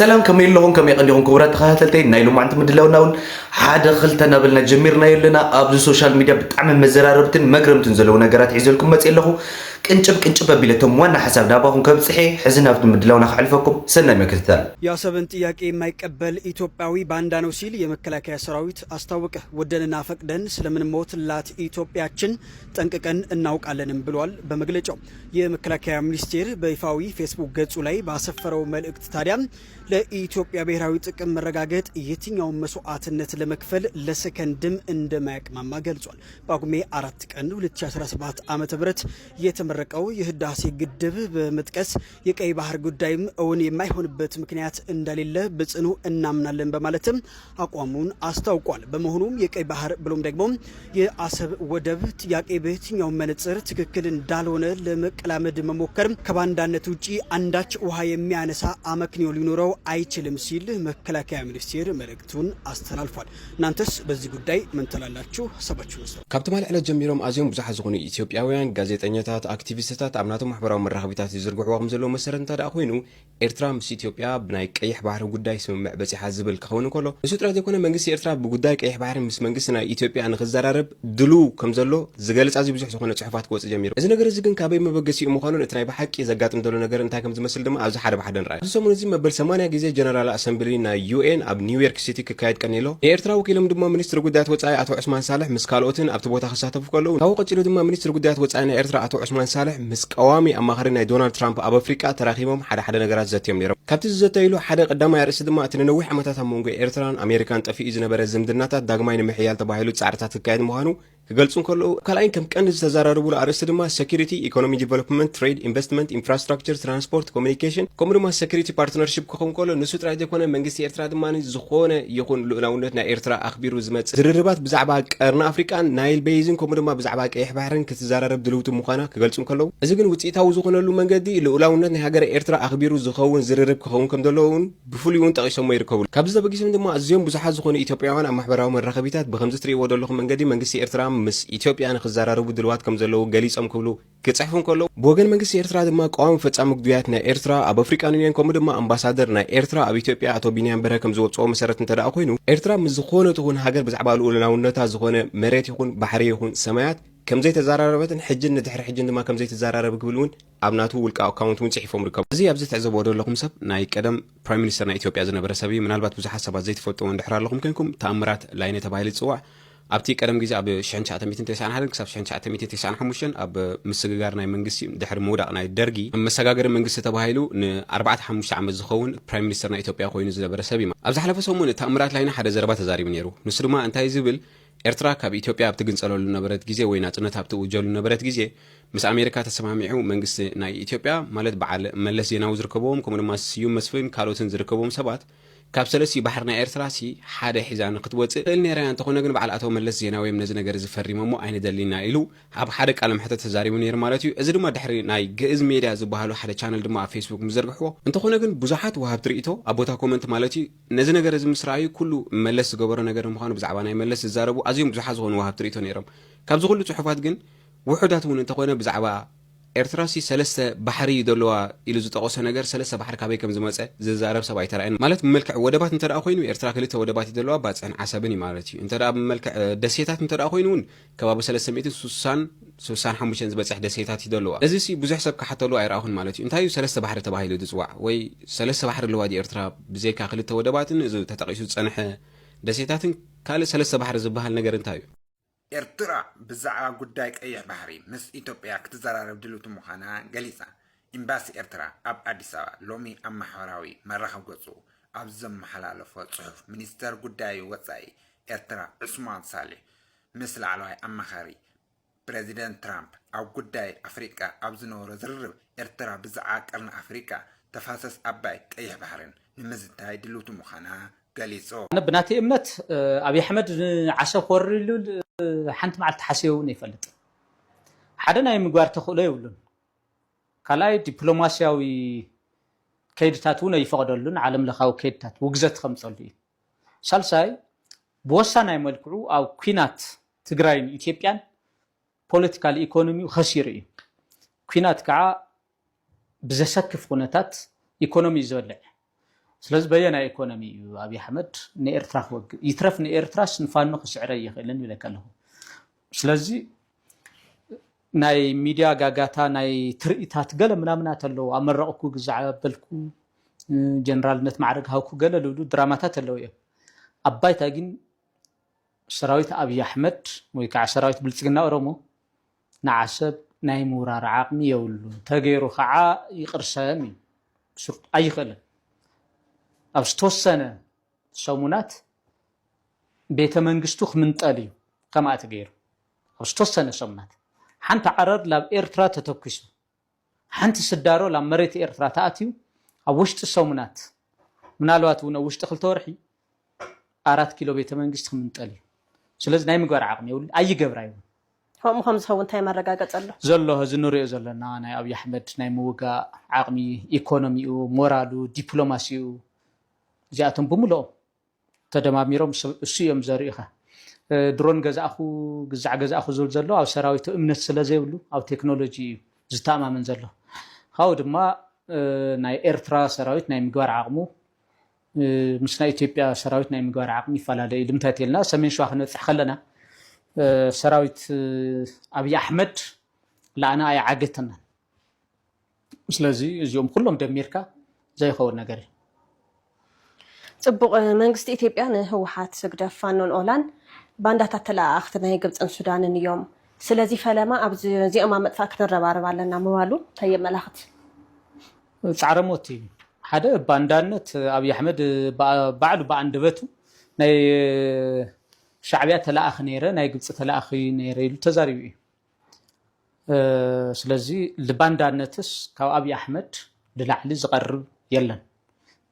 ሰላም፣ ከመይ ኣለኹም? ከመይ ቀኒኹም ክቡራት ተኸታተልተይ? ናይ ሎማዕንቲ ምድላውና እውን ሓደ ክልተ እናበልና ጀሚርናዮ ኣለና። ኣብዚ ሶሻል ሚድያ ብጣዕሚ መዘራረብትን መግረምትን ዘለዉ ነገራት ሒዘልኩም መፅእ ኣለኹ። ቅንጭብ ቅንጭብ ኣቢለ እቶም ዋና ሓሳብ ናባኹም ከብፅሐ ሕዚ ናብቲ ምድላውና ከሕልፈኩም። ሰናይ ምክትታል። የአሰብን ጥያቄ የማይቀበል ኢትዮጵያዊ ባንዳ ነው ሲል የመከላከያ ሰራዊት አስታወቀ። ወደንና ፈቅደን ስለምንሞትላት ኢትዮጵያችን ጠንቅቀን እናውቃለንም ብሏል በመግለጫው። የመከላከያ ሚኒስቴር በይፋዊ ፌስቡክ ገጹ ላይ ባሰፈረው መልእክት ታዲያ ለኢትዮጵያ ብሔራዊ ጥቅም መረጋገጥ የትኛውን መስዋዕትነት ለመክፈል ለሰከንድም እንደማያቅማማ ገልጿል። ጳጉሜ አራት ቀን ሁለት ሺ አስራ ሰባት ዓመተ ምህረት የተመረቀው የህዳሴ ግድብ በመጥቀስ የቀይ ባህር ጉዳይም እውን የማይሆንበት ምክንያት እንደሌለ በጽኑ እናምናለን በማለትም አቋሙን አስታውቋል። በመሆኑም የቀይ ባህር ብሎም ደግሞ የአሰብ ወደብ ጥያቄ በየትኛውም መነጽር ትክክል እንዳልሆነ ለመቀላመድ መሞከር ከባንዳነት ውጪ አንዳች ውሃ የሚያነሳ አመክንዮ ሊኖረው አይችልም ሲል መከላከያ ሚኒስቴር መልእክቱን አስተላልፏል። እናንተስ በዚህ ጉዳይ ምን ትላላችሁ? ሀሳባችሁን ስጡ። ካብ ትማሊ ዕለት ጀሚሮም ኣዝዮም ብዙሓት ዝኾኑ ኢትዮጵያውያን ጋዜጠኛታት፣ ኣክቲቪስትታት ኣብ ናቶም ማሕበራዊ መራኸቢታት ይዝርግሕዎ ከም ዘለዉ መሰረት እንተ ደኣ ኮይኑ፣ ኤርትራ ምስ ኢትዮጵያ ብናይ ቀይሕ ባሕሪ ጉዳይ ስምምዕ በጺሓ ዝብል ክኸውን እንከሎ፣ ንሱ ጥራይ ዘይኮነ መንግስቲ ኤርትራ ብጉዳይ ቀይሕ ባሕሪ ምስ መንግስቲ ናይ ኢትዮጵያ ንኽዘራረብ ድሉው ከም ዘሎ ዝገልጽ ኣዝዩ ብዙሕ ዝኾነ ጽሑፋት ክወጽእ ጀሚሩ። እዚ ነገር እዚ ግን ካበይ መበገሲኡ ምዃኑን እቲ ናይ ብሓቂ ዘጋጥም ዘሎ ነገር እንታይ ከም ዝመስል ድማ ኣብዚ ሓደ ብሓደ ንርኣዮ። ኣብዚ ሰሙን እዚ መበል ሰማንያ ግዜ ጀነራል ኣሰምብሊ ናይ ዩ ኤን ኣብ ኒውዮርክ ሲቲ ክካየድ ቀኒሎ። ንኤርትራ ወኪሎም ድማ ሚኒስትሪ ጉዳያት ወጻኢ ኣቶ ዑስማን ሳልሕ ምስ ካልኦትን ኣብቲ ቦታ ክሳተፉ ከለዉ፣ ካብኡ ቀጺሉ ድማ ሚኒስትሪ ጉዳያት ወጻኢ ናይ ኤርትራ ኣቶ ዑስማን ሳልሕ ምስ ቀዋሚ ኣማኻሪ ናይ ዶናልድ ትራምፕ ኣብ ኣፍሪቃ ተራኺቦም ሓደ ሓደ ነገራት ዘትዮም ነይሮም። ካብቲ ዝዘተይሉ ሓደ ቀዳማይ ኣርእስቲ ድማ እቲ ንነዊሕ ዓመታት ኣብ መንጎ ኤርትራን ኣሜሪካን ጠፊኡ ዝነበረ ዝምድናታት ዳግማይ ንምሕያል ተባሂሉ ጻዕርታት ክካየድ ምዃኑ ክገልጹ እንከለዉ፣ ካልኣይን ከም ቀንዲ ዝተዘራረቡሉ ኣርእስቲ ድማ ሴኩሪቲ፣ ኢኮኖሚ ዲቨሎፕመንት፣ ትሬድ፣ ኢንቨስትመንት፣ ኢንፍራስትራክቸር፣ ትራንስፖርት፣ ኮሚኒኬሽን፣ ከምኡ ድማ ሴኩሪቲ ፓርትነርሺፕ ክኸውን ከሎ፣ ንሱ ጥራይ ዘይኮነ መንግስቲ ኤርትራ ድማ ዝኾነ ይኹን ልኡላውነት ናይ ኤርትራ ኣኽቢሩ ዝመጽእ ዝርርባት ብዛዕባ ቀርኒ ኣፍሪቃን ናይል ቤይዝን ከምኡ ድማ ብዛዕባ ቀይሕ ባሕርን ክትዘራረብ ድልውቲ ምዃና ክገልጹ እንከለዉ፣ እዚ ግን ውጽኢታዊ ዝኾነሉ መንገዲ ልኡላውነት ናይ ሃገረ ኤርትራ ኣኽቢሩ ዝኸውን ዝርርብ ክኸውን ከም ዘለዎ እውን ብፍሉይ እውን ጠቒሶሞ ይርከቡ። ካብዚ ተበጊሶም ድማ ኣዝዮም ብዙሓት ዝኾኑ ኢትዮጵያውያን ኣብ ማሕበራዊ መራኸቢታት ብከምዚ ትርእይዎ ዘለኹም መንገዲ መንግስቲ ኤርትራ ምስ ኢትዮጵያ ንኽዘራረቡ ድልዋት ከም ዘለዉ ገሊጾም ክብሉ ክጽሕፉ እንከለዉ፣ ብወገን መንግስቲ ኤርትራ ድማ ቀዋሚ ፈጻሚ ጉዳያት ናይ ኤርትራ ኣብ ኣፍሪቃን ዩኒየን ከምኡ ድማ ኣምባሳደር ናይ ኤርትራ ኣብ ኢትዮጵያ ኣቶ ቢንያም በርሀ ከም ዝወጽኦ መሰረት እንተ ደኣ ኮይኑ፣ ኤርትራ ምስ ዝኾነ ትኹን ሃገር ብዛዕባ ልኡላውነታ ዝኾነ መሬት ይኹን ባሕሪ ይኹን ሰማያት ከም ዘይተዘራረበትን ሕጅን ንድሕሪ ሕጅን ድማ ከም ዘይትዘራረብ ክብል እውን ኣብ ናቱ ውልቃ ኣካውንት እውን ጽሒፎም ይርከቡ። እዚ ኣብዚ ትዕዘብዎ ዘለኹም ሰብ ናይ ቀደም ፕራይም ሚኒስተር ናይ ኢትዮጵያ ዝነበረ ሰብ እዩ። ምናልባት ብዙሓት ሰባት ዘይትፈልጥዎ እንድሕር ኣለኹም ኮይንኩም፣ ተኣምራት ላይነ ተባሂሉ ዝጽዋዕ። ኣብቲ ቀደም ግዜ ኣብ ሽሕን ትሽዓተ ሚእትን ተስዓን ሓደን ክሳብ ሽሕን ትሽዓተ ሚእትን ተስዓን ሓሙሽተን ኣብ ምስግጋር ናይ መንግስቲ ድሕሪ ምውዳቕ ናይ ደርጊ መሰጋገሪ መንግስቲ ተባሂሉ ንኣርባዕተ ሓሙሽተ ዓመት ዝኸውን ፕራይም ሚኒስተር ናይ ኢትዮጵያ ኮይኑ ዝነበረ ሰብ እዩ። ኣብ ዝሓለፈ ሰሙን ተኣምራት ላይነ ሓደ ዘረባ ተዛሪቡ ነይሩ። ንሱ ድማ እንታይ ዝብል፣ ኤርትራ ካብ ኢትዮጵያ ኣብ ትግንጸለሉ ነበረት ግዜ ወይ ናጽነት ኣብ ትእውጀሉ ነበረት ግዜ፣ ምስ ኣሜሪካ ተሰማሚዑ መንግስቲ ናይ ኢትዮጵያ፣ ማለት በዓል መለስ ዜናዊ ዝርከብዎም፣ ከምኡ ድማ ስዩም መስፍን ካልኦትን ዝርከብዎም ሰባት፣ ካብ ሰለስቲኡ ባሕሪ ናይ ኤርትራ ሲ ሓደ ሒዛ ንክትወጽእ ትኽእል ነይራ እያ። እንተኾነ ግን በዓል ኣቶ መለስ ዜናዊ እዮም ነዚ ነገር እዚ ፈሪሞሞ ኣይንደልይና ኢሉ ኣብ ሓደ ቃለ መሕተት ተዛሪቡ ነይሩ ማለት እዩ። እዚ ድማ ድሕሪ ናይ ግእዝ ሜድያ ዝበሃሉ ሓደ ቻነል ድማ ኣብ ፌስቡክ ምስ ዘርግሕዎ። እንተኾነ ግን ብዙሓት ወሃብቲ ርእይቶ ኣብ ቦታ ኮመንት ማለት እዩ ነዚ ነገር እዚ ምስ ረኣዩ ኩሉ መለስ ዝገበሮ ነገር ንምዃኑ ብዛዕባ ናይ መለስ ዝዛረቡ ኣዝዮም ብዙሓት ዝኾኑ ወሃብቲ ርእይቶ ነይሮም። ካብዚ ኩሉ ጽሑፋት ግን ውሑዳት እውን እንተኾነ ብዛዕባ ኤርትራ ሲ ሰለስተ ባሕሪ እዩ ዘለዋ ኢሉ ዝጠቐሶ ነገር ሰለስተ ባሕሪ ካበይ ከም ዝመጸ ዝዛረብ ሰብ ኣይተራእየን። ማለት ብመልክዕ ወደባት እንተ ደኣ ኮይኑ ኤርትራ ክልተ ወደባት እዩ ዘለዋ፣ ባጽዕን ዓሰብን እዩ ማለት እዩ። እንተ ደኣ ብመልክዕ ደሴታት እንተ ደኣ ኮይኑ እውን ከባቢ ሰለስተ ሚእትን ስሳን ስሳን ሓሙሽተን ዝበጽሕ ደሴታት እዩ ዘለዋ። እዚ ሲ ብዙሕ ሰብ ክሓተሉ ኣይረኣኹን ማለት እዩ። እንታይ እዩ ሰለስተ ባሕሪ ተባሂሉ ዝጽዋዕ? ወይ ሰለስተ ባሕሪ ኣለዋ ድዩ ኤርትራ ብዘይካ ክልተ ወደባትን እዚ ተጠቒሱ ዝጸንሐ ደሴታትን ካልእ ሰለስተ ባሕሪ ዝበሃል ነገር እንታይ እዩ? ኤርትራ ብዛዕባ ጉዳይ ቀይሕ ባሕሪ ምስ ኢትዮጵያ ክትዘራረብ ድልውቲ ምዃና ገሊጻ። ኤምባሲ ኤርትራ ኣብ ኣዲስ ኣበባ ሎሚ ኣብ ማሕበራዊ መራኸቢ ገጹ ኣብ ዘመሓላለፎ ጽሑፍ፣ ሚኒስተር ጉዳይ ወጻኢ ኤርትራ ዑስማን ሳልሕ ምስ ላዕለዋይ ኣማኻሪ ፕረዚደንት ትራምፕ ኣብ ጉዳይ ኣፍሪቃ ኣብ ዝነበሮ ዝርርብ፣ ኤርትራ ብዛዕባ ቀርኒ ኣፍሪቃ፣ ተፋሰስ ኣባይ፣ ቀይሕ ባሕርን ንምዝታይ ድልውቲ ምዃና ገሊጹ። ኣነ ብናተይ እምነት፣ እ፣ ኣብይ ኣሕመድ ንዓሰብ ክወርር ኢሉ፣ እ፣ ሓንቲ መዓልቲ ሓሲቡ እውን ኣይፈልጥን። ሓደ ናይ ምግባር ተኽእሎ የብሉን። ካልኣይ ዲፕሎማስያዊ ከይድታት እውን ኣይፈቕደሉን። ዓለም ለኻዊ ከይድታት ውግዘት ከምጸሉ እዩ። ሳልሳይ ብወሳናይ መልክዑ ኣብ ኲናት ትግራይን ኢትዮጵያን ፖለቲካል ኢኮኖሚው ከሲሩ እዩ። ኲናት ከዓ ብዘሰክፍ ኩነታት ኢኮኖሚ እዩ ዝበልዕ። ስለዚ በየናይ ኢኮኖሚ እዩ ኣብይ ኣሕመድ ንኤርትራ ክወግእ? ይትረፍ ንኤርትራስ ንፋኖ ክስዕረ ይኽእልን ይብለካ ኣለኹ። ስለዚ ናይ ሚድያ ጋጋታ፣ ናይ ትርኢታት ገለ ምናምናት ኣለዉ። ኣመረቕኩ፣ ግዛዕ ኣበልኩ፣ ጀነራልነት ማዕረግ ሃውኩ ገለ ልብሉ ድራማታት ኣለዉ እዮም። ኣብ ባይታ ግን ሰራዊት ኣብይ ኣሕመድ ወይ ከዓ ሰራዊት ብልፅግና ኦሮሞ ንዓሰብ ናይ ምውራር ዓቕሚ የብሉን። ተገይሩ ከዓ ይቕርሰም እዩ። ስርቱ ኣይኽእልን። ኣብ ዝተወሰነ ሰሙናት ቤተ መንግስቱ ክምንጠል እዩ። ከምኣ ተገይሩ ኣብ ዝተወሰነ ሰሙናት ሓንቲ ዓረር ናብ ኤርትራ ተተኩሱ፣ ሓንቲ ስዳሮ ናብ መሬት ኤርትራ ተኣትዩ፣ ኣብ ውሽጢ ሰሙናት፣ ምናልባት እውን ኣብ ውሽጢ ክልተ ወርሒ ኣራት ኪሎ ቤተ መንግስቲ ክምንጠል እዩ። ስለዚ ናይ ምግባር ዓቕሚ የብሉ፣ ኣይገብራ ይብሉ። ከምኡ ከም ዝኸውን እንታይ መረጋገፂ ኣሎ? ዘሎ እዚ ንሪኦ ዘለና ናይ ኣብይ ኣሕመድ ናይ ምውጋእ ዓቕሚ፣ ኢኮኖሚኡ፣ ሞራሉ፣ ዲፕሎማሲኡ፣ እዚኣቶም ብምልኦም ተደማሚሮም እሱ እዮም ዘርእኻ። ድሮን ገዛእኹ፣ ግዛዕ ገዛእኹ ዝብል ዘሎ ኣብ ሰራዊቱ እምነት ስለ ዘይብሉ ኣብ ቴክኖሎጂ እዩ ዝተኣማመን ዘሎ። ካብኡ ድማ ናይ ኤርትራ ሰራዊት ናይ ምግባር ዓቕሙ ምስ ናይ ኢትዮጵያ ሰራዊት ናይ ምግባር ዓቕሚ ይፈላለ እዩ። ልምንታይ ተልና ሰሜን ሸዋ ክንበፅሕ ከለና ሰራዊት ኣብይ ኣሕመድ ላኣና ኣይዓገተናን። ስለዚ እዚኦም ኩሎም ደሚርካ ዘይኸውን ነገር እዩ። ፅቡቕ። መንግስቲ ኢትዮጵያ ንህወሓት፣ ህግደፍ፣ ፋኖን ኦላን ባንዳታት ተለኣኣኽቲ ናይ ግብፅን ሱዳንን እዮም። ስለዚ ፈለማ ኣብዚ እዚኦም ኣብ ምጥፋእ ክንረባረብ ኣለና ምባሉ እንታይ የመላኽት? ፃዕረ ሞት እዩ። ሓደ ባንዳነት ኣብይ ኣሕመድ ባዕሉ ብኣንደበቱ ናይ ሻዕብያ ተለኣኺ ነይረ፣ ናይ ግብፂ ተለኣኺ ነይረ ኢሉ ተዛሪቡ እዩ። ስለዚ ልባንዳነትስ ካብ ኣብይ ኣሕመድ ልላዕሊ ዝቐርብ የለን።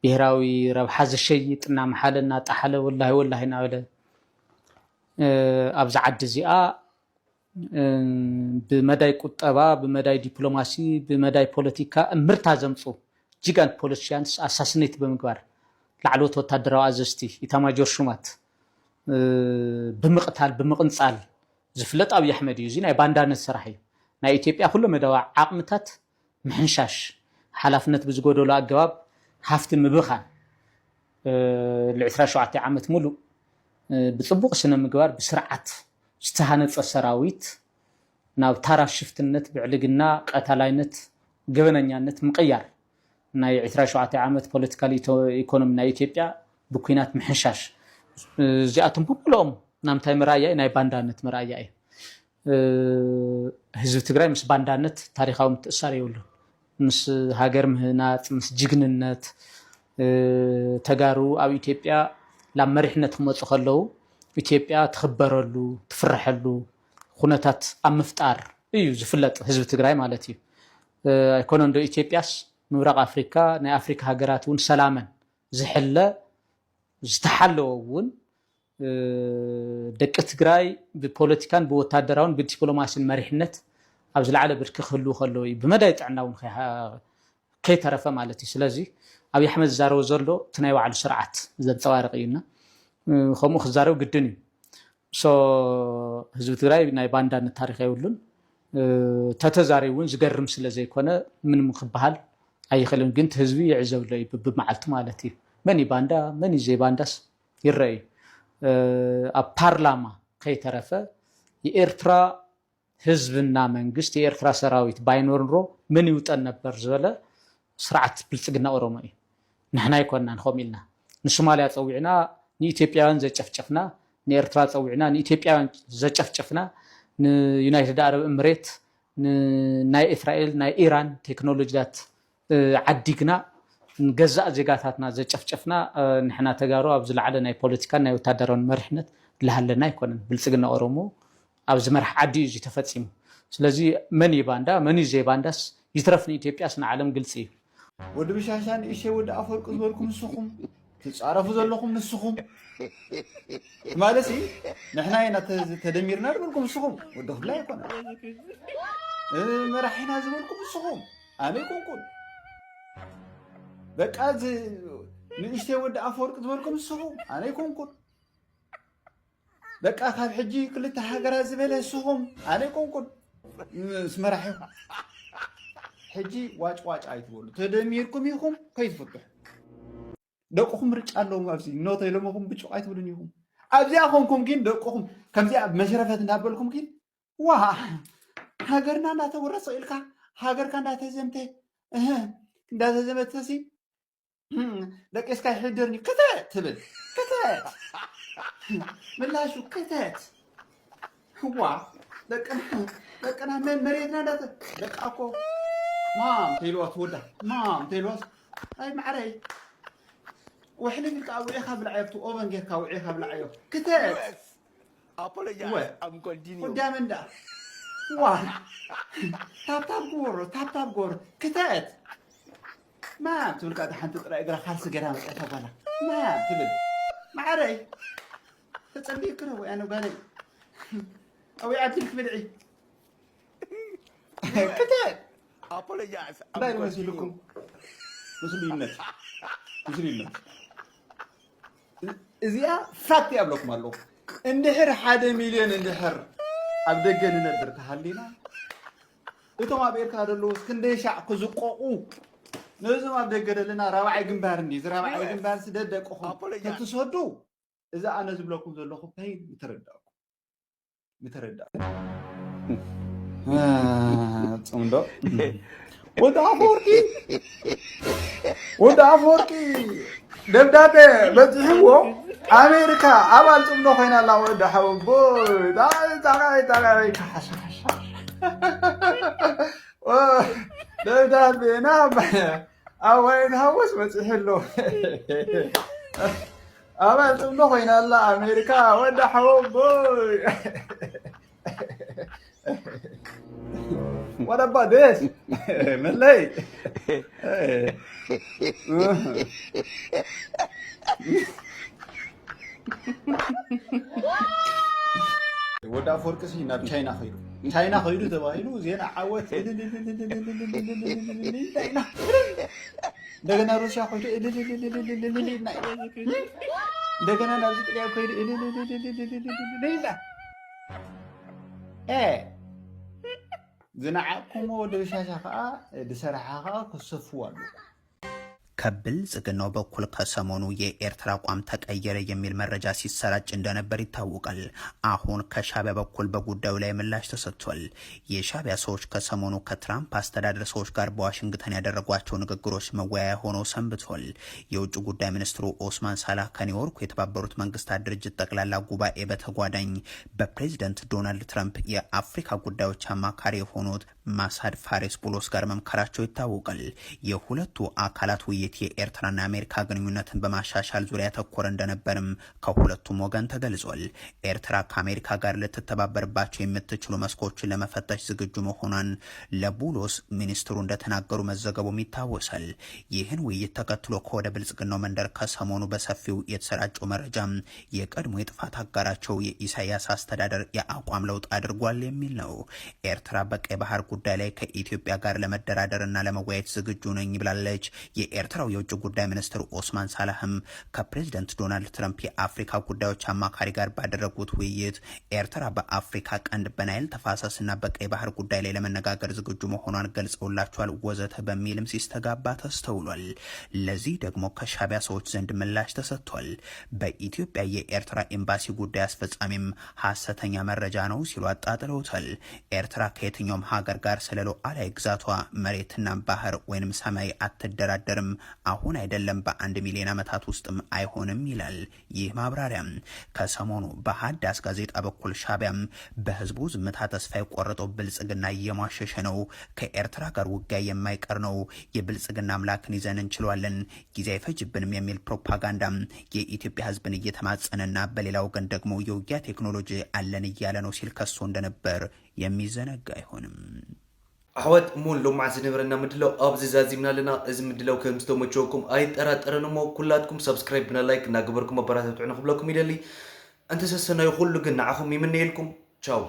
ብሄራዊ ረብሓ ዝሸይጥ እናመሓለ እናጠሓለ ወላሂ ወላሂ እናበለ ኣብዚ ዓዲ እዚኣ ብመዳይ ቁጠባ፣ ብመዳይ ዲፕሎማሲ፣ ብመዳይ ፖለቲካ እምርታ ዘምፁ ጂጋንት ፖለቲሽያንስ ኣሳስኔት ብምግባር ላዕለዎት ወታደራዊ ኣዘዝቲ፣ ኢታማጆር ሹማት ብምቕታል ብምቕንፃል ዝፍለጥ ኣብይ ኣሕመድ እዩ። እዚ ናይ ባንዳነት ስራሕ እዩ። ናይ ኢትዮጵያ ኩለ መዳዊ ዓቕምታት ምሕንሻሽ፣ ሓላፍነት ብዝጎደሎ ኣገባብ ሃፍቲ ምብኻን፣ ል ዕስራን ሸውዓተን ዓመት ሙሉእ ብፅቡቕ ስነ ምግባር ብስርዓት ዝተሃነፀ ሰራዊት ናብ ታራ ሽፍትነት፣ ብዕልግና፣ ቀታላይነት፣ ገበነኛነት ምቕያር፣ ናይ ዕስራን ሸውዓተን ዓመት ፖለቲካል ኢኮኖሚ ናይ ኢትዮጵያ ብኩናት ምሕንሻሽ፣ እዚኣቶም ብምልኦም ናምታይ መርኣያ እዩ? ናይ ባንዳነት መርኣያ እዩ። ህዝቢ ትግራይ ምስ ባንዳነት ታሪካዊ ምትእሳር የብሉን። ምስ ሃገር ምህናፅ፣ ምስ ጅግንነት፣ ተጋሩ ኣብ ኢትዮጵያ ናብ መሪሕነት ክመፁ ከለዉ ኢትዮጵያ ትኽበረሉ፣ ትፍረሐሉ ኩነታት ኣብ ምፍጣር እዩ ዝፍለጥ ህዝቢ ትግራይ ማለት እዩ። ኣይኮነን ዶ ኢትዮጵያስ ምብራቕ ኣፍሪካ፣ ናይ ኣፍሪካ ሃገራት እውን ሰላመን ዝሕለ ዝተሓለወ እውን ደቂ ትግራይ ብፖለቲካን ብወታደራውን ብዲፕሎማሲን መሪሕነት ኣብ ዝለዓለ ብርኪ ክህልዉ ከለዉ እዩ። ብመዳይ ጥዕና እውን ከይተረፈ ማለት እዩ። ስለዚ ኣብይ ኣሕመድ ዝዛረቦ ዘሎ እቲ ናይ ባዕሉ ስርዓት ዘንፀባርቕ እዩና ከምኡ ክዛረብ ግድን እዩ። ሶ ህዝቢ ትግራይ ናይ ባንዳነት ታሪክ የብሉን። ተተዛሪቡ እውን ዝገርም ስለ ዘይኮነ ምንም ክበሃል ኣይኽእልን። ግን እቲ ህዝቢ ይዕዘብ ኣሎ እዩ ብብመዓልቱ ማለት እዩ። መን እዩ ባንዳ መን እዩ ዘይባንዳስ ይረአ እዩ። ኣብ ፓርላማ ከይተረፈ የኤርትራ ህዝብና መንግስት የኤርትራ ሰራዊት ባይኖር ኑሮ ምን ይውጠን ነበር ዝበለ ስርዓት ብልፅግና ኦሮሞ እዩ። ንሕና ኣይኮናን ከምኡ ኢልና ንሶማልያ ፀዊዕና ንኢትዮጵያውያን ዘጨፍጨፍና፣ ንኤርትራ ፀዊዕና ንኢትዮጵያውያን ዘጨፍጨፍና፣ ንዩናይትድ ኣረብ እምሬት፣ ናይ እስራኤል ናይ ኢራን ቴክኖሎጂታት ዓዲግና ንገዛእ ዜጋታትና ዘጨፍጨፍና ንሕና ተጋሩ ኣብ ዝለዓለ ናይ ፖለቲካን ናይ ወታደራውን መሪሕነት ዝለሃለና ኣይኮነን። ብልፅግና ኦሮሞ ኣብ ዝመርሕ ዓዲ እዩ እዚ ተፈፂሙ። ስለዚ መን እዩ ባንዳ መን እዩ ዘይባንዳስ ይትረፍ ንኢትዮጵያስ ንዓለም ግልፂ እዩ። ወዲ ብሻሻ ንእሸ ወዲ ኣፈወርቂ ዝበልኩም ንስኹም ትፃረፉ ዘለኹም ንስኹም ማለት ሲ ንሕና ኢና ተደሚርና ዝበልኩም ንስኹም ወዲ ክፍላይ ኣይኮነ መራሒና ዝበልኩም ንስኹም ኣነ ይኮንኩን በቃ ንእሽተይ ወዲ ኣፈወርቂ ዝበልኩም ንስኹም ኣነ ይኮንኩን በቃ ካብ ሕጂ ክልተ ሃገራት ዝበለ ንስኹም ኣነ ይኮንኩን ምስ መራሒኹም ሕጂ ዋጭ ዋጭ ኣይትበሉ ተደሚርኩም ኢኹም ከይትፍትሑ ደቅኹም ምርጫ ኣለዎም። ኣብዚ ኖ ተይሎምኹም ብጭቕ ኣይትብሉን ኢኹም። ኣብዚኣ ኮንኩም ግን ደቅኹም ከምዚኣ መሽረፈት እንዳበልኩም ግን ዋ ሃገርና እንዳተወረሰ ኢልካ ሃገርካ እንዳተዘምተ እህ እንዳተዘመተሲ ደቂስካ ይሕደርኒ ክተት ትብል ክተት ምላሹ ክተት ዋ ደቅና ደቅና መ- መሬትና እንዳተ ደቃ እኮ ማም ተይልዋ ትወዳ ማም ተይልዋስ ኣይ ማዕረይ ወሕሊ ኢልካ ውዒኻ ብልዓዮ ኣብቲ ኦቨን ጌርካ ውዒኻ ብልዓዮ ክተት Apologize. Well, I'm continue. ወዳመ እንዳ ዋ ታብታብ ጎሮ ታብታብ ጎሮ ክተት ማም ትብል ካ ሓንቲ ጥራይ እግራ ካልሲ ገዳ መፅእታ ጓላ ማም ትብል ማዕረይ ተፀሊእክ ረ ወይ ኣነ ጓለይ ኣበይ ዓዲ ኢልክ ብልዒ ክተት Apologize. I'm እንታይ continue. መሲልኩም ምስሉይነት ምስሉይነት እዚኣ ፋክት ይኣብለኩም ኣለኹ እንድሕር ሓደ ሚልዮን እንድሕር ኣብ ደገ ንነብር ተሃሊና እቶም ኣብ ኤርትራ ዘለዉ ክንደይ ሻዕ ክዝቆቑ ነዞም ኣብ ደገ ዘለና ራብዓይ ግንባር እንዲ እዚ ራብዓይ ግንባር ስደት ደቅኹም ክትሰዱ እዚ ኣነ ዝብለኩም ዘለኹ ፓይን ምተረዳእኩም ምተረዳእኩም ጽምዶ ወዲ ኣፈወርቂ ወዲ ኣፈወርቂ ደብዳቤ በፂሕዎ ኣሜሪካ ኣባል ፅምዶ ኮይና ኣላ ወዲ ሓወቦይ ጣቃይ ጣቃይ ደብዳቤ ናብ ኣብ ዋይት ሃውስ በፂሑ ኣሎ ኣባል ፅምዶ ኮይና ኣላ ኣሜሪካ ወዲ ሓወቦይ What about this? መለይ ወዲ ኣፈወርቂ ሲ ናብ ቻይና ከይዱ ቻይና ከይዱ ተባሂሉ ዜና ዓወት ቻይና እንደገና ሩሲያ ከይዱ እንደገና ናብዚ ጥልያን ከይዱ ኢልና ዝነዓቕኩሞ ወዲ በሻሻ ከዓ ዝሰረሓ ከዓ ክሰፍዎ ኣለዎ ከብልጽግናው በኩል ከሰሞኑ የኤርትራ አቋም ተቀየረ የሚል መረጃ ሲሰራጭ እንደነበር ይታወቃል። አሁን ከሻቢያ በኩል በጉዳዩ ላይ ምላሽ ተሰጥቷል። የሻቢያ ሰዎች ከሰሞኑ ከትራምፕ አስተዳደር ሰዎች ጋር በዋሽንግተን ያደረጓቸው ንግግሮች መወያያ ሆነው ሰንብቷል። የውጭ ጉዳይ ሚኒስትሩ ኦስማን ሳላህ ከኒውዮርኩ የተባበሩት መንግስታት ድርጅት ጠቅላላ ጉባኤ በተጓዳኝ በፕሬዚደንት ዶናልድ ትራምፕ የአፍሪካ ጉዳዮች አማካሪ የሆኑት ማሳድ ፋሬስ ቡሎስ ጋር መምከራቸው ይታወቃል። የሁለቱ አካላት ውይይት የኤርትራና የአሜሪካ ግንኙነትን በማሻሻል ዙሪያ ያተኮረ እንደነበርም ከሁለቱም ወገን ተገልጿል። ኤርትራ ከአሜሪካ ጋር ልትተባበርባቸው የምትችሉ መስኮችን ለመፈተሽ ዝግጁ መሆኗን ለቡሎስ ሚኒስትሩ እንደተናገሩ መዘገቡም ይታወሳል። ይህን ውይይት ተከትሎ ከወደ ብልጽግናው መንደር ከሰሞኑ በሰፊው የተሰራጨው መረጃ የቀድሞ የጥፋት አጋራቸው የኢሳያስ አስተዳደር የአቋም ለውጥ አድርጓል የሚል ነው። ኤርትራ በቀይ ባህር ጉዳይ ላይ ከኢትዮጵያ ጋር ለመደራደርና ለመወያየት ዝግጁ ነኝ ብላለች። የኤርትራው የውጭ ጉዳይ ሚኒስትር ኦስማን ሳላህም ከፕሬዚደንት ዶናልድ ትራምፕ የአፍሪካ ጉዳዮች አማካሪ ጋር ባደረጉት ውይይት ኤርትራ በአፍሪካ ቀንድ በናይል ተፋሰስና በቀይ ባህር ጉዳይ ላይ ለመነጋገር ዝግጁ መሆኗን ገልጸውላቸዋል ወዘተ በሚልም ሲስተጋባ ተስተውሏል። ለዚህ ደግሞ ከሻቢያ ሰዎች ዘንድ ምላሽ ተሰጥቷል። በኢትዮጵያ የኤርትራ ኤምባሲ ጉዳይ አስፈጻሚም ሐሰተኛ መረጃ ነው ሲሉ አጣጥለውታል። ኤርትራ ከየትኛውም ሀገር ጋር ስለ ሉዓላዊ ግዛቷ መሬትና ባህር ወይንም ሰማይ አትደራደርም። አሁን አይደለም በአንድ ሚሊዮን ዓመታት ውስጥም አይሆንም ይላል ይህ ማብራሪያ። ከሰሞኑ በሀዳስ ጋዜጣ በኩል ሻቢያም በህዝቡ ዝምታ ተስፋ የቆረጠው ብልጽግና እየሟሸሸ ነው፣ ከኤርትራ ጋር ውጊያ የማይቀር ነው፣ የብልጽግና አምላክን ይዘን እንችለዋለን፣ ጊዜ አይፈጅብንም የሚል ፕሮፓጋንዳ የኢትዮጵያ ህዝብን እየተማጸነና በሌላ ወገን ደግሞ የውጊያ ቴክኖሎጂ አለን እያለ ነው ሲል ከሶ እንደነበር የሚዘነጋ አይሆንም። ኣሕዋት እሞ ሎማዓት ዝነበረና ምድላው ኣብዚ ዛዚምና ኣለና። እዚ ምድላው ከም ዝተመቸወኩም ኣይጠራጠርን እሞ ኩላትኩም ሳብስክራይብ ብና ላይክ እናገበርኩም ኣበረታትዑ ንክብለኩም ይደሊ። እንተሰሰናዩ ኩሉ ግን ንዓኹም ይምነየልኩም። ቻው።